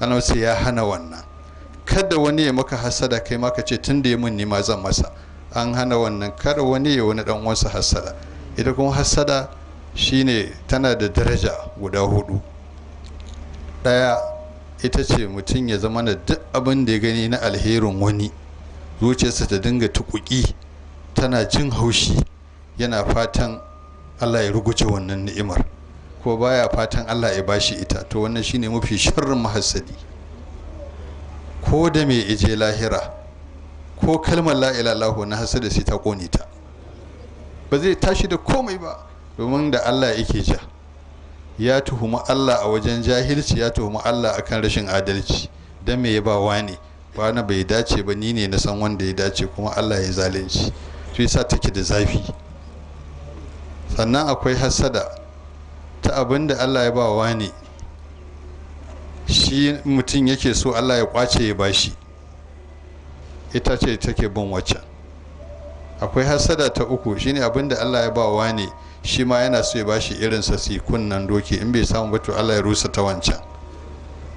Annabi sai ya hana wannan. Kada wani ya maka hasada, kai ma ka ce tun da ya mun ni ma zan masa. An hana wannan. Kada wani ya wani dan uwansa hasada. Ita kuma hasada shine tana da daraja guda hudu. Daya ita ce mutum ya zama da duk abin da ya gani na alherin wani, zuciyarsa ta dinga tukuki, tana jin haushi, yana fatan Allah ya ruguje wannan ni'imar, ko baya fatan Allah ya bashi ita. To wannan shine mafi sharrin mahassadi. Ko da mai ije lahira, ko kalmar la ilaha illallah na hasada sai ta kone ta, ba zai tashi da komai ba, domin da Allah yake ja. Ya tuhumi Allah a wajen jahilci, ya tuhumi Allah akan rashin adalci. Dan me ya ba wani? Wani bai dace ba, ni ne na san wanda ya dace, kuma Allah ya zalunci. To yasa take da zafi. Sannan akwai hasada ta abin da Allah ya ba wani, shi mutum yake so Allah ya kwace ya bashi. Ita ce take bin waccan. Akwai hasada ta uku, shine abin da Allah ya ba wani, shi ma yana so ya bashi irinsa, su kunnan doki. In bai samu ba, to Allah ya rusa ta wancan.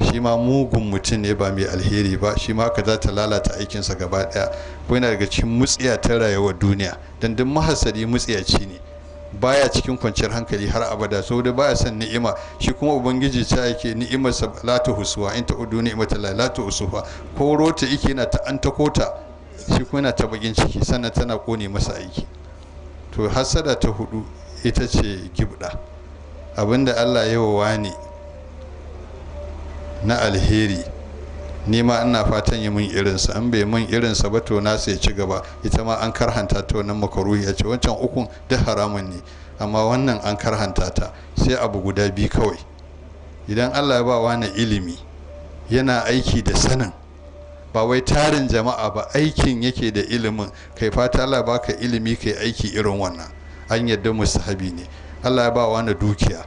Shi ma mugun mutum ne, ba mai alheri ba. Shi ma ka za ta lalata aikinsa gaba daya. Ko yana daga cikin mutsiya ta rayuwar duniya, dan duk mahasadi mutsiyaci ne, baya cikin kwanciyar hankali har abada, saboda baya son ni'ima. Shi kuma Ubangiji ta yake ni'imar sa la ta husuwa, in ta'udu ni'mata la ta usufa. Ko rota yake yana ta an ta kota, shi kuma yana ta bakin ciki, sannan tana kone masa aiki. To hasada ta hudu ita ce gibda. Abinda Allah ya wa wani na alheri, ni ma ina fatan yi mun irinsa. An bai mun irinsa ba, to na sai ci gaba. Ita ma an karhanta ta. Wannan makaruhi ya ce wancan ukun duk haramun ne, amma wannan an karhanta ta. Sai abu guda biyu kawai. Idan Allah ya ba wani ilimi, yana aiki da sanin, ba wai tarin jama'a ba, aikin yake da ilimin, kai fata Allah baka ilimi kai aiki irin wannan, an yadda, mustahabi ne. Allah ya ba wani dukiya,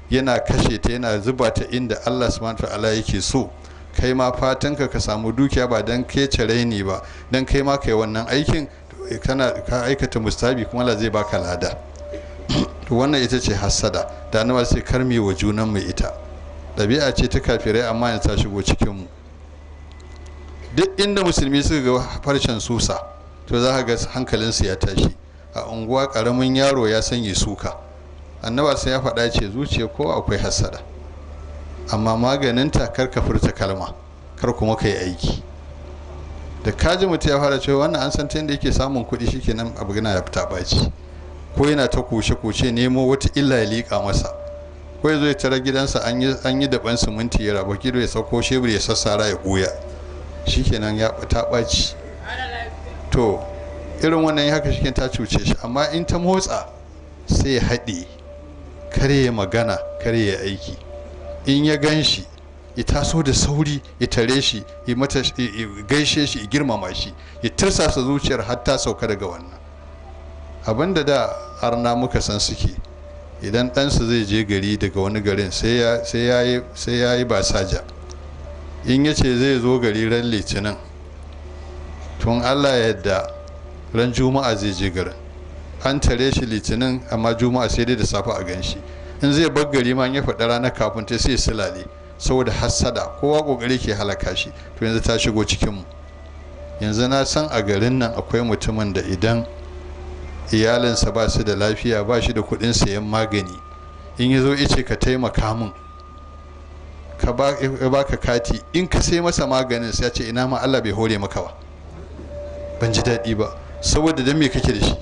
yana kashe ta, yana zuba ta inda Allah subhanahu wa ta'ala yake so, kai ma fatanka ka samu dukiya, ba don kece raini ba, don kai ma kai wannan aikin, kana ka aikata mustahabi, kuma Allah zai baka lada. To wannan ita ce hasada da annabi sai karmi wa junan mu. Ita ɗabi'a ce ta kafirai, amma yanzu ta shigo cikin mu. Duk inda musulmi suka ga farcen susa, to za ka ga hankalinsu ya tashi. A unguwa karamin yaro ya sanya suka. Annaba sai ya faɗa ce zuciya ko akwai hasada, amma maganinta kar ka furta kalma, kar kuma ka yi aiki. Da kaji mutum ya fara cewa wannan an san ta yadda yake samun kuɗi, shikenan, abu yana ya fita ɓaci. Ko yana ta kushe kushe, nemo wata illa ya liƙa masa, ko ya zo ya tara gidansa an yi daban siminti, ya raba gido, ya sauko shebur ya sassara ya ɓuya, shikenan, ya ta ɓaci. To irin wannan haka shiken ta cuce shi. Amma in ta motsa, sai ya haɗe, kare ya magana, kare ya aiki. In ya gan shi, ya taso da sauri ya tare shi, ya mata gaishe shi, ya girmama shi, ya tirsasa zuciyar har ta sauka daga wannan. Abinda da arna muka san suke, idan ɗansa zai je gari daga wani garin, sai ya yi basaja. In ya ce zai zo gari ran Litinin, tun Allah yadda ran Juma'a zai je garin. An tare shi Litinin, amma Juma'a sai dai da safe a gan shi. In zai bar gari ma, ya faɗi ranar kafin ta, sai silale, saboda hassada. Kowa kokari ke halaka shi. To yanzu ta shigo cikin mu. Yanzu na san a garin nan akwai mutumin da idan iyalinsa ba su da lafiya, ba shi da kuɗin sayan magani, in ya zo ice ka taimaka min, ka baka kati, in ka sai masa maganin, sai ya ce ina ma Allah bai hore maka ba, ban ji daɗi ba, saboda dan me kake da shi?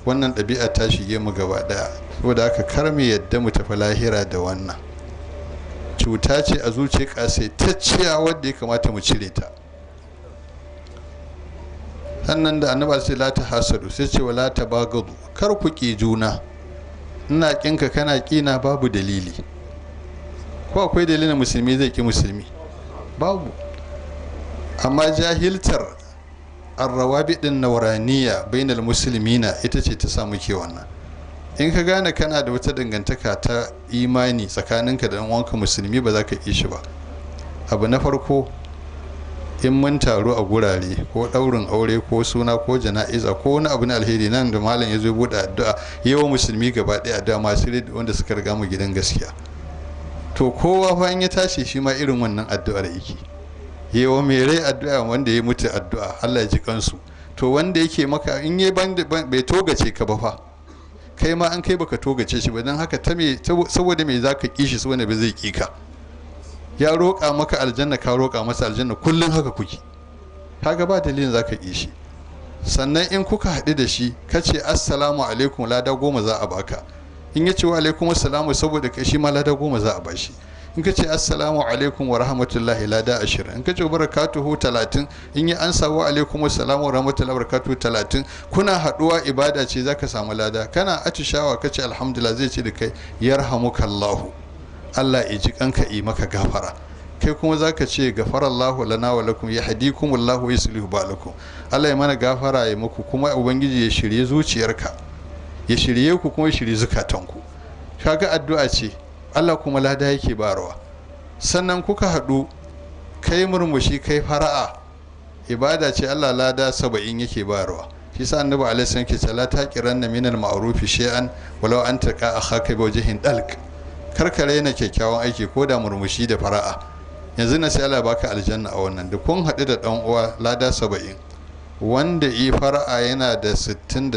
Wannan ɗabi'a ta shige mu gaba ɗaya. Saboda haka kar mu yadda mu tafi lahira da wannan. Cuta ce a zuciya ƙasaitacciya wadda ya kamata mu cire ta. Sannan da annaba sai la ta hasadu, sai ce wala ta bagadu, kar ku ƙi juna. Ina ƙinka, kana ƙina, babu dalili. Ko akwai dalilin musulmi zai ƙi musulmi? Babu. Amma jahiltar arrawabidin nauraniya bainal musulmina ita ce ta samu ke wannan. In ka gane kana da wata dangantaka ta imani tsakaninka da uwanka musulmi, ba za ka ƙi shi ba. Abu na farko, in mun taru a gurare, ko ɗaurin aure, ko suna, ko jana'iza, ko wani abu na alheri, nan da malam ya zo buɗe addu'a, yawan musulmi gaba ɗaya addu'a, masu wanda suka riga mu gidan gaskiya. To kowa fa in ya tashi shi ma irin wannan addu'ar yake yewa mai rai addu'a, wanda ya mutu addu'a, Allah ya ji kansu. To wanda yake maka in ya bai togace ka ba fa, kai ma an kai baka togace shi ba. Don haka ta me, saboda me zaka ki shi? Saboda ba zai ki ka. Ya roƙa maka aljanna, ka roƙa masa aljanna, kullum haka kuke, kaga ba dalilin zaka ki shi. Sannan in kuka haɗu da shi ka ce "Assalamu alaikum", lada 10 za a baka. In ya ce "Wa alaikum assalamu", saboda kai shi ma lada 10 za a bashi. In ka ce "Assalamu alaikum wa rahmatullahi", lada 20. In ka ce "Barakatuhu", 30. In yi ansa "Wa alaikum assalamu wa rahmatullahi barakatuhu", 30. Kuna haɗuwa ibada ce, zaka samu lada. Kana atishawa ka ce "Alhamdulillah", zai ce da kai "Yarhamukallahu", Allah ya ji kanka, yi maka gafara. Kai kuma zaka ce "Gafarallahu lana wa lakum, yahdikumullahu wa yuslihu balakum". Allah ya mana gafara ya muku, kuma Ubangiji ya shirye zuciyarka, ya shirye ku, kuma ya shirye zukatanku. Kaga addu'a ce, Allah kuma lada yake barawa. Sannan kuka haɗu, kai murmushi, kai fara'a, ibada ce, Allah lada 70 yake bayarwa. Shi sa Annabi alaihi salam ke ce: "La taqiranna minal ma'rufi shay'an walau an taqa akhaka bi wajhin dalq". Karka raina kyakkyawan aiki, ko da murmushi da fara'a. Yanzu na sai Allah baka aljanna a wannan. Da kun haɗu da ɗan uwa, lada 70. Wanda yi fara'a yana da 69.